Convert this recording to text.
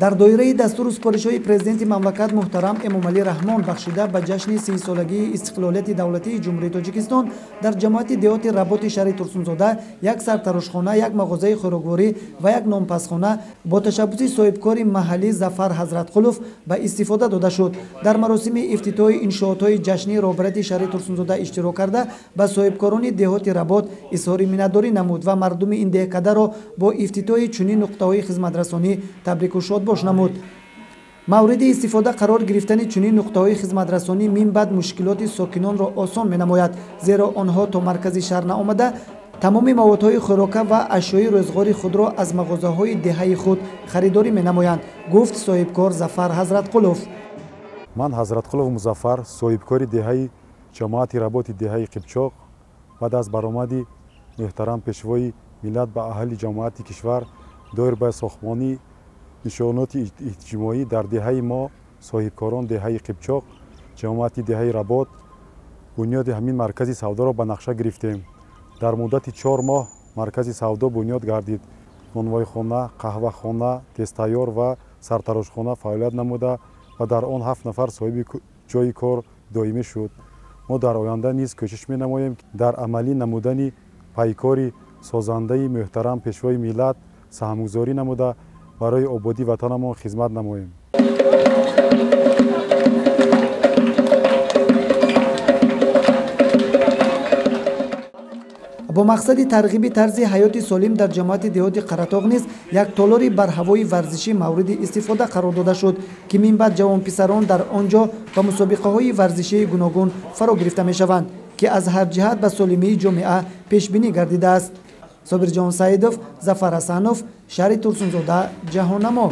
Дар доираи дастуру супоришҳои президенти мамлакат муҳтарам Эмомалӣ Раҳмон бахшида ба ҷашни 30-солагии истиқлолияти давлатии Ҷумҳурии Тоҷикистон дар ҷамоати деҳоти Работи шаҳри Турсунзода як сартарошхона, як мағозаи хӯрокворӣ ва як нонпазхона бо ташаббуси соҳибкори маҳаллӣ Зафар Ҳазратқулов ба истифода дода шуд. Дар маросими ифтитоҳи иншоотҳои ҷашнӣ роҳбарияти шаҳри Турсунзода иштирок карда ба соҳибкорони деҳоти Работ изҳори миннатдорӣ намуд ва мардуми ин деҳкадаро бо ифтитоҳи чунин нуқтаҳои хизматрасонӣ табрику шодбош намуд. Мавриди истифода қарор гирифтани чунин нуқтаҳои хизматрасонӣ минбаъд мушкилоти сокинонро осон менамояд, зеро онҳо то маркази шаҳр наомада тамоми маводҳои хӯрока ва ашёи рӯзғори худро аз мағозаҳои деҳаи худ харидорӣ менамоянд, гуфт соҳибкор Зафар Ҳазратқулов. Ман Ҳазратқулов Музаффар, соҳибкори деҳаи ҷамоати Работи деҳаи Қипчоқ, баъд аз баромади муҳтарам пешвои миллат ба аҳли ҷамоати кишвар доир ба сохтмонӣ нишоноти иҷтимоӣ дар деҳаи мо соҳибкорон деҳаи Қипчоқ, ҷамоати деҳаи Работ бунёди ҳамин маркази савдоро ба нақша гирифтем. Дар муддати 4 моҳ маркази савдо бунёд гардид. Нонвойхона, қаҳвахона, тезтайёр ва сартарошхона фаъолият намуда ва дар он 7 нафар соҳиби ҷойи кор доимӣ шуд. Мо дар оянда низ кӯшиш менамоем дар амалӣ намудани пайкори созандаи муҳтарам пешвои миллат саҳмгузорӣ намуда барои ободии ватанамон хизмат намоем. Бо мақсади тарғиби тарзи ҳаёти солим дар ҷамоати деҳоти Қаратоғ низ як толори барҳавои варзишӣ мавриди истифода қарор дода шуд, ки минбаъд ҷавонписарон дар он ҷо ба мусобиқаҳои варзишии гуногун фаро гирифта мешаванд, ки аз ҳар ҷиҳат ба солимии ҷомеа пешбинӣ гардидааст. Собирҷон Саидов, Зафар Ҳасанов, шаҳри Турсунзода, Ҷаҳоннамо.